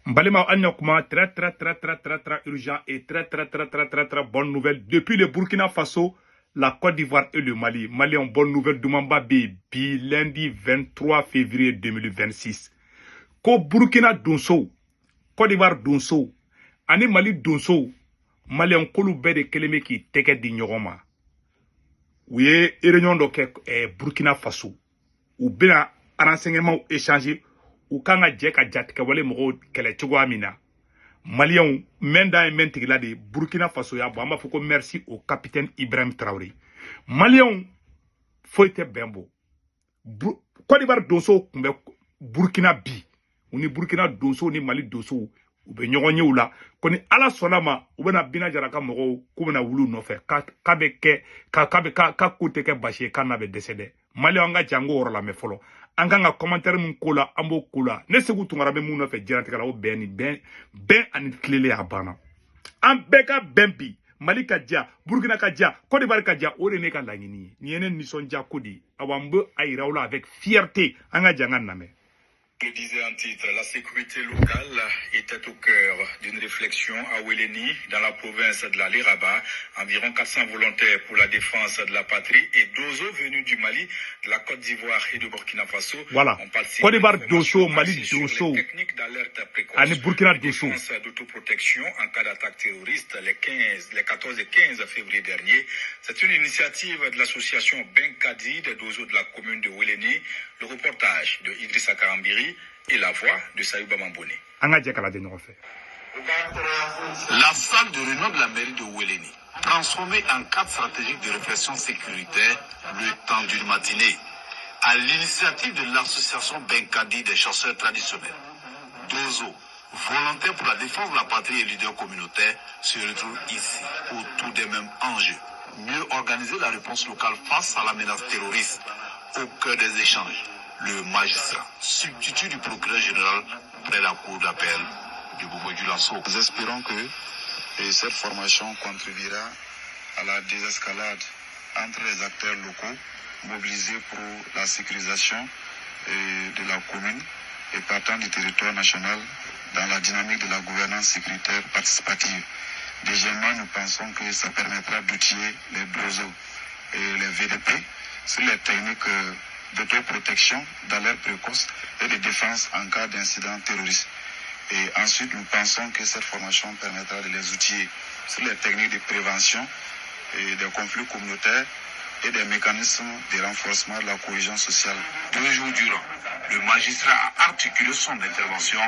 N balimaw, an ɲa kuma très très très très très très urgent et très très très très très très bonne nouvelle depuis le Burkina Faso, la Côte d'Ivoire et le Mali. Maliens, bonne nouvelle dumanba bɛ yen bi, lundi 23 février 2026, ko Burkina donsow, Côte d'Ivoire donsow ani Mali donsow, Maliyɛn k'olu bɛɛ de kelen bɛ k'i tɛgɛ di ɲɔgɔn ma. U ye réunion dɔ kɛ Burkina Faso. U bɛna renseignement échanger, u kan ka jɛ ka jatigɛwale mɔgɔw kɛlɛ cogoya min na. Maliyɛnw, mɛn da ye mɛn tigila de ye. Burkina Faso y'a bɔ, an b'a fɔ ko merci au capitaine Ibrahim Traoré. Maliyɛnw, foyi tɛ bɛn bɔ. Côte d'Ivoire donsow tun bɛ Burkina bi, u ni Burkina donsow ni Mali donsow, u bɛ ɲɔgɔn ye u la. Ko ni Ala sɔnna ma, u bɛna Bina Jara ka mɔgɔw k'u bɛna wuli u nɔfɛ, k'a bɛ kɛ k'a bɛ k'a ko tɛ kɛ basi ye, k'a n'a bɛ dɛsɛ dɛ. Maliyɛnw, an ka jan ko yɔrɔ lamɛn fɔlɔ. An kan ka commentaire min ko la, an b'o ko la. Ne Segu Tunkara bɛ mun nɔfɛ diɲɛlatigɛ la? O bɛn ni bɛn, bɛn ani tilelen, a banna. An bɛɛ ka bɛn bi, Mali ka diya, Burukina ka diya, Côte d'Ivoire ka diya, o de ye ne ka laɲini ye. Nin ye ne nisɔndiya ko de ye. Awa, n bɛ a yira aw la avec fierté. An ka jan ka lamɛn. Je le disais en titre, la sécurité locale était au cœur d'une réflexion à Ouéléni, dans la province de la Léraba. Environ 400 volontaires pour la défense de la patrie et Dozo venus du Mali, de la Côte d'Ivoire et de Burkina Faso Voilà. ont participé Côte d'Ivoire à une formation dosso, Mali axée sur les dosso, techniques d'alerte précoce, ani Burkina de dosso. défense d'autoprotection en cas d'attaque terroriste les 15, les 14 et 15 février dernier. C'est une initiative de l'association Benkadi des Dozo de la commune de Ouéléni. Le reportage de Idrissa Karambiri et la voix de Sayouba Mambone. An ka jɛ k'a lajɛ ɲɔgɔn fɛ. La salle de réunion de la mairie de Ouéléni, transformée en cadre stratégique de réflexion sécuritaire le temps d'une matinée, à l'initiative de l'association Benkadi des chasseurs traditionnels. Dozo, volontaires pour la défense de la patrie et leaders communautaires, se retrouvent ici autour des mêmes enjeux. Mieux organiser la réponse locale face à la menace terroriste. Au cœur des échanges, le magistrat, substitut du procureur général près la cour d'appel de Bobo-Dioulasso. Nous espérons que cette formation contribuera à la désescalade entre les acteurs locaux mobilisés pour la sécurisation de la commune et partant du territoire national dans la dynamique de la gouvernance sécuritaire participative. Deuxièmement, nous pensons que ça permettra d'outiller les DOSO et les VDP sur les techniques d'autoprotection, d'alerte précoce et de défense en cas d'incident terroriste. Et ensuite, nous pensons que cette formation permettra de les outiller sur les techniques de prévention et des conflits communautaires et des mécanismes de renforcement de la cohésion sociale. 2 jours durant, le magistrat a articulé son intervention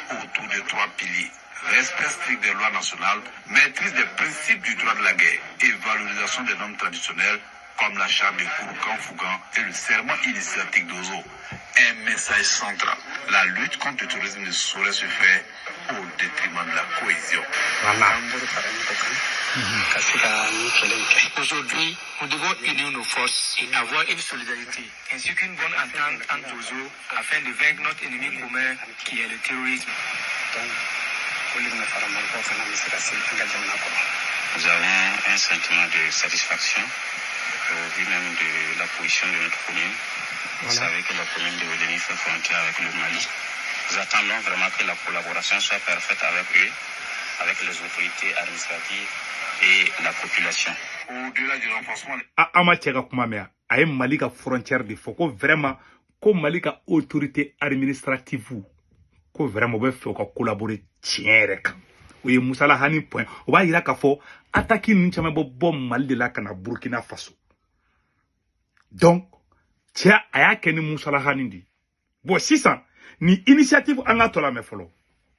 autour de trois piliers. Respect strict des lois nationales, maîtrise des principes du droit de la guerre et valorisation des normes traditionnelles comme la charte de Kouroukan Fougan et le serment initiatique Dozo. Un message central. La lutte contre le terrorisme ne saurait se faire au détriment de la cohésion. Voilà. Aujourd'hui, nous devons unir nos forces et avoir une solidarité ainsi qu'une bonne entente entre Dozo afin de vaincre notre ennemi commun qui est le terrorisme. Nous avons un sentiment de satisfaction au vu même de la position de notre commune. Vous savez que la commune de Ouéléni fait frontière avec le Mali. Nous attendons vraiment que la collaboration soit parfaite avec eux, avec les autorités administratives et la population. Au-delà du renforcement A an ma cɛ ka kuma mɛn, a ye Mali ka frontière de fɔ, ko vraiment, ko Mali ka autorité administrative, ko vraiment u bɛ fɛ u ka collaborer tiɲɛ yɛrɛ kan. O ye musala hani point. O b'a yira k'a fɔ attaque ninnu caman bɛ bɔ Mali de la ka na Burkina Faso. Donc cɛ, a y'a kɛ ni musala hani de ye. Bon, sisan ni initiative, an ka tɔ lamɛn fɔlɔ.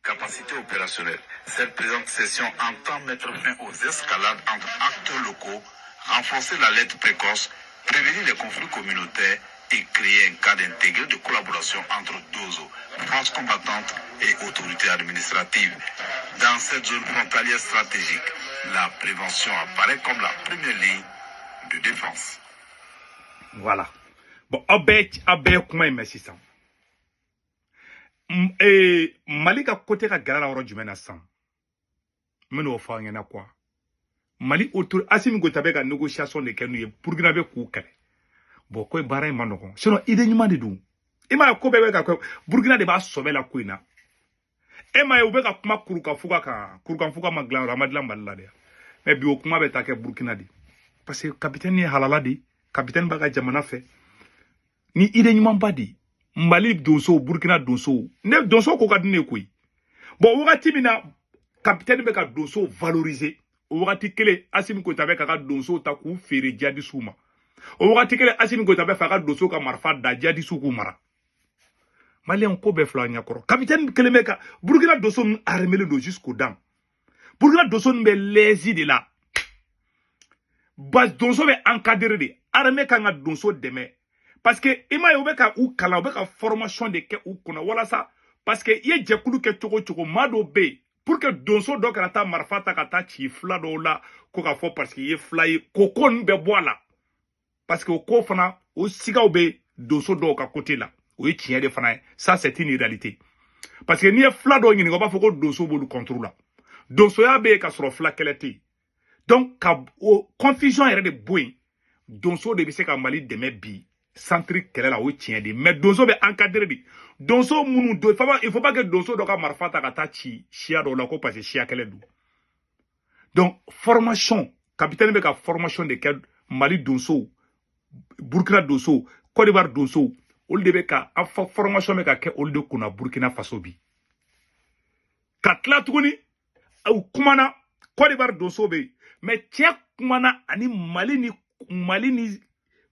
Capacité opérationnelle. Cette présente session entend mettre fin aux escalades entre acteurs locaux, renforcer l'alerte précoce, prévenir les conflits communautaires et créer un cadre intégré de collaboration entre Dozo, forces combattantes et autorités administratives. Dans cette zone frontalière stratégique, la prévention apparaît comme la première ligne de défense. Voilà. Bon, aw bɛɛ ye kuma in mɛn sisan. Mali ka côté ka gɛlɛ la yɔrɔ jumɛn na sisan? N bɛn'o fɔ aw ɲɛna quoi. Mali autorité, Assimi Goïta bɛ ka négociation de kɛ n'u ye, Burkina bɛ k'u kɛlɛ. Bon, ko baara in ma nɔgɔn, sinon idée ɲuman de don. I m'a ye, ko bɛɛ bɛ ka kɛ, Burkina de b'a sɔbɛ la ko in na. E m'a ye u bɛ ka kuma kurukanfuga kan, kurukanfuga ma dilan yɔrɔ, a ma dilan Mali la dɛ. Mais bi o kuma bɛ taa kɛ Burkina de. Parce que capitaine ye halala de, capitaine b'a ka jamana fɛ. Ni idée ɲumanba de. Mali donso, Burkina donso. Ne donso ko ka di ne ye koyi. Bon, wagati min na capitaine bɛ ka donso valoriser, o wagati kelen Assimi Goïta bɛ k'a ka donso ta k'u feere jihadisiw ma. O wagati kelen Assimi Goïta bɛ fɛ a ka donso ka marifa da jihadisiw k'u mara. Maliyɛnw ko bɛɛ filɛ an ɲɛkɔrɔ. Capitaine kelen bɛ ka Burkina donso ninnu armelen don jusqu'aux dents. Burkina donso ninnu bɛ l'aise de la. Ba donso bɛ encadré de. Armée kan ka donso dɛmɛ. Parce que i m'a ye u bɛ ka u kalan, u bɛ ka formation de kɛ u kunna walasa parce que i ye jɛkulu kɛ cogo o cogo, maa dɔw bɛ yen pour que donso dɔ kana taa marifa ta ka taa ci fila dɔw la ko k'a fɔ parce que i ye fila ye ko ko ninnu bɛɛ bɔ a la. Parce que o ko fana o sigaw bɛ donso dɔw ka côté la. O ye tiɲɛ de fana ye. Ça, c'est une réalité. Parce que n'i ye fila dɔw ɲininka, u b'a fɔ ko donso b'olu contre la. Donsoya bɛ yen ka sɔrɔ fila kɛlɛ tɛ yen. Donc ka o confusion yɛrɛ de bɔ yen, donso de bɛ se ka Mali dɛmɛ bi centre kɛlɛ la, o ye tiɲɛ de ye. Mais donso bɛ encadré de. Donso minnu don, il faut pas que donso dɔ ka marifa ta ka taa ci siya dɔw la ko parce que siya kɛlɛ don. Donc formation, capitaine bɛ ka formation de kɛ Mali donsow, Burkina donsow, Côte d'Ivoire donsow, olu de bɛ ka formation bɛ ka kɛ olu de kunna Burkina Faso bi. Ka tila tuguni, u kumana Côte d'Ivoire donso bɛ yen, mais cɛ kumana ani Mali ni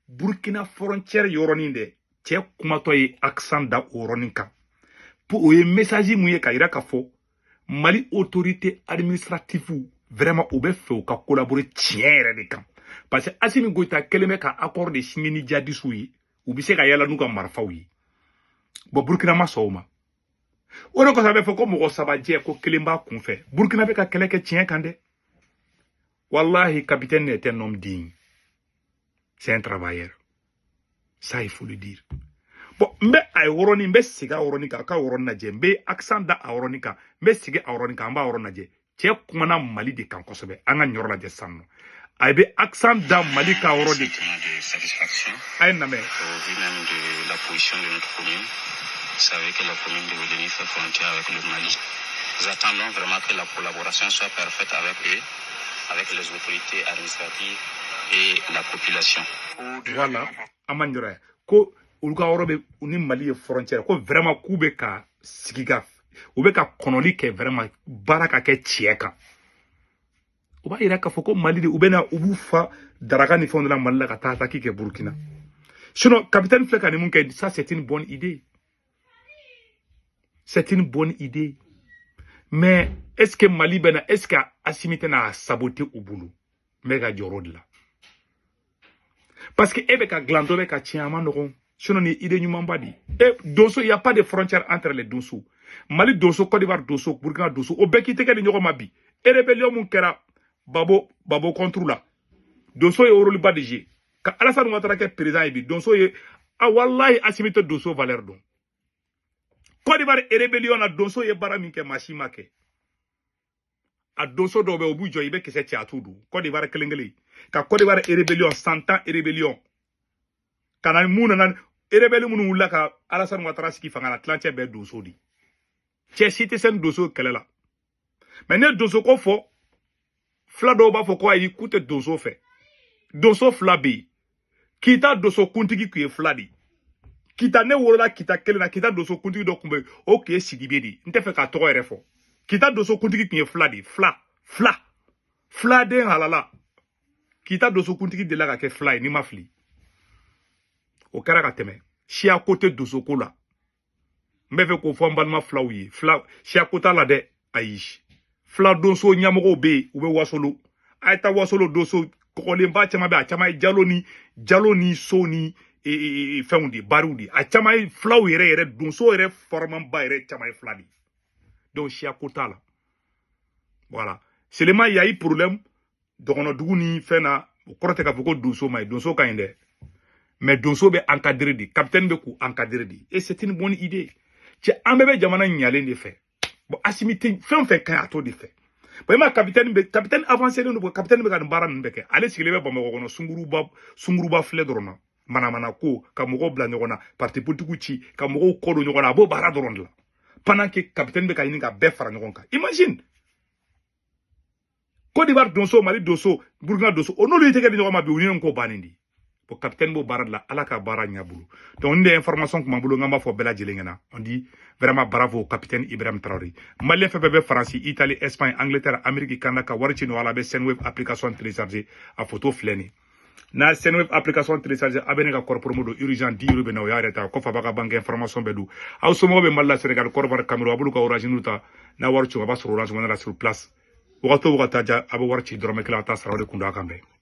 Burkina frontière yɔrɔnin dɛ. Cɛ kumatɔ ye accent da o yɔrɔnin kan. Pour o ye message mun ye ka yira k'a fɔ Mali autorité administrative vraiment u bɛ fɛ u ka collaborer tiɲɛ yɛrɛ de kan. Parce que Assimi Goïta kɛlen bɛ ka accord de signer ni jihadistes ye, u bɛ se ka yala n'u ka marifaw ye. Bon, Burkina ma sɔn o ma. O de kosɔn a bɛ fɔ ko mɔgɔ saba jɛ ko kelen b'a kun fɛ. Burkina bɛ ka kɛlɛ kɛ tiɲɛ kan dɛ. Wallahi, capitaine est un homme digne. C'est un travailleur. Ça, il faut le dire. Bon, n bɛ a yɔrɔnin, n bɛ segin a yɔrɔnin kan, a ka yɔrɔnin lajɛ. N bɛ accent da a yɔrɔnin kan, n bɛ segin a yɔrɔnin kan, an b'a yɔrɔ lajɛ. Cɛ kumana Mali de kan kosɛbɛ. An ka nin yɔrɔ lajɛ sisan nɔ. A bɛ accent da Mali ka yɔrɔ de kan. Sentiment de satisfaction A ye n lamɛn. au vu même de la position de notre commune. Vous savez que la commune de Wéleni fait frontière avec le Mali. Nous attendons vraiment que la collaboration soit parfaite avec eux, avec les autorités administratives et la population. Voilà, an ma nin yɔrɔ ye ko olu ka yɔrɔ bɛ u ni Mali ye frontière, ko vraiment k'u bɛ ka sigi ka u bɛ ka kɔnɔli kɛ, vraiment baara ka kɛ tiɲɛ kan. O b'a yira k'a fɔ ko Mali de u bɛ na u b'u fa daraka ni fɛnw de la Mali la ka taa attaque kɛ Burkina. Sinon capitaine filɛ ka nin mun kɛ, ça, c'est une bonne idée, c'est une bonne idée. Mais est ce que Mali bɛ na, est ce que Assimi tɛna a saboter u bolo? N bɛ ka jɔrɔ o de la. Parce que e bɛ ka dilan, dɔ bɛ ka tiɲɛ, a ma nɔgɔn. Sinon nin ye idée ɲumanba de ye. E donso, il y a pas de frontière entre les donso. Mali donso, Côte d'Ivoire donso, Burkina donso, o bɛɛ k'i tɛgɛ di ɲɔgɔn ma bi. Rébellion mun kɛra Babo contre la, donso ye rôle ba de jouer ka Alassane Ouattara kɛ président ye bi. Donso ye a wallahi Assimi tɛ donso valeur dɔn. Côte d'Ivoire rébellion na, donso ye baara min kɛ, maa si ma kɛ. A donso dɔw bɛ yen, u b'u jɔ, i bɛ kisɛ ci a t'u dun. Côte d'Ivoire kelen kelen ka Côte d'Ivoire rébellion, 100 ans rébellion ka na, mun nana rebelle minnu wulila ka Alassane Ouattara sigi fanga la, tilancɛ bɛɛ donso de. Cɛ si tɛ se ni donso kɛlɛ la. Mais ne donso ko fɔ, fila dɔw b'a fɔ ko ayi, k'u tɛ donso fɛ. Donso fila bɛ yen. Kita donso kuntigi tun ye fila de ye. Kita, ne wolola Kita kelen na. Kita donso kuntigi dɔ tun bɛ yen, o tun ye Sidibe de ye. N tɛ fɛ k'a tɔgɔ yɛrɛ fɔ. Kita donso kuntigi tun ye fila de ye, fila fila filaden halala. Kita donso kuntigi delila ka kɛ fila ye, n'i ma fili. O kɛra ka tɛmɛ. Siya ko tɛ donso ko la. N bɛ fɛ k'o fɔ n balima filaw ye. Fila siya ko t'a la dɛ, ayi. Fila donso ɲɛmɔgɔw bɛ yen, u bɛ Wasolo. A ye taa Wasolo, donso kɔgɔlenba caman bɛ yen. A caman ye jalo ni so ni fɛnw de, bariw de. A caman ye filaw yɛrɛ yɛrɛ, donso yɛrɛ faramanba yɛrɛ caman ye fila de. Donc siya ko t'a la. Voilà, seulement il y a eu problème dɔgɔnɔdugu ni fɛn na. O kɔrɔ tɛ k'a fɔ ko donso ma ɲi. Donso ka ɲi dɛ, mais donso bɛ encadré de, capitaine bɛ k'u encadré de, et c'est une bonne idée. Cɛ, an bɛɛ bɛ jamana ɲalen de fɛ. Bon, Assimi tɛ fɛn o fɛn ka ɲi, a t'o de fɛ. Bon, i ma capitaine bɛ, capitaine avancé don, capitaine bɛ ka nin baara ninnu bɛɛ kɛ. Ale sigilen bɛ Bamakɔ kɔnɔ, sunguruba sunguruba filɛ dɔrɔn na, manamana ko ka mɔgɔw bila ɲɔgɔn na, parti politique ci ka mɔgɔw kɔ don ɲɔgɔn na, a b'o baara dɔrɔn de la. Pendant que capitaine bɛ ka ɲini ka bɛɛ fara ɲɔgɔn kan, imagine, Côte d'Ivoire donso, Mali donso, Burkina donso, o n'olu ye tɛgɛ di ɲɔgɔn ma bi, u ye ko bannen di. Bon, capitaine b'o baara de la, Ala ka baara ɲɛ bolo. Donc ni de information kun b'an bolo, n b'a fɔ bɛɛ lajɛlen ɲɛna, on dit vraiment bravo au capitaine Ibrahim Traoré. Malien fɛn fɛn bɛ Faransi, Italie, Espagne, Angleterre, Amérique, Canada, ka wari ci nɔgɔya la, a bɛ Sendwave application télécharger. A photo filɛ nin. N'a Sendwave application télécharger, a bɛ ne ka code promo don urgent 10 euros bɛ na, o y'a yɛrɛ ta kɔfɛ, a b'a ka banque information bɛɛ don. Aw somɔgɔw bɛ Mali la, Sénégal, Côte d'Ivoire, Cameroun, a b'olu ka Orange ta n'a wari ci, a b'a sɔrɔ Orange Money la sur place. Wagati o wagati a bɛ wari ci, dɔrɔmɛ kelen a t'a sara. O de kun don. A kan bɛn.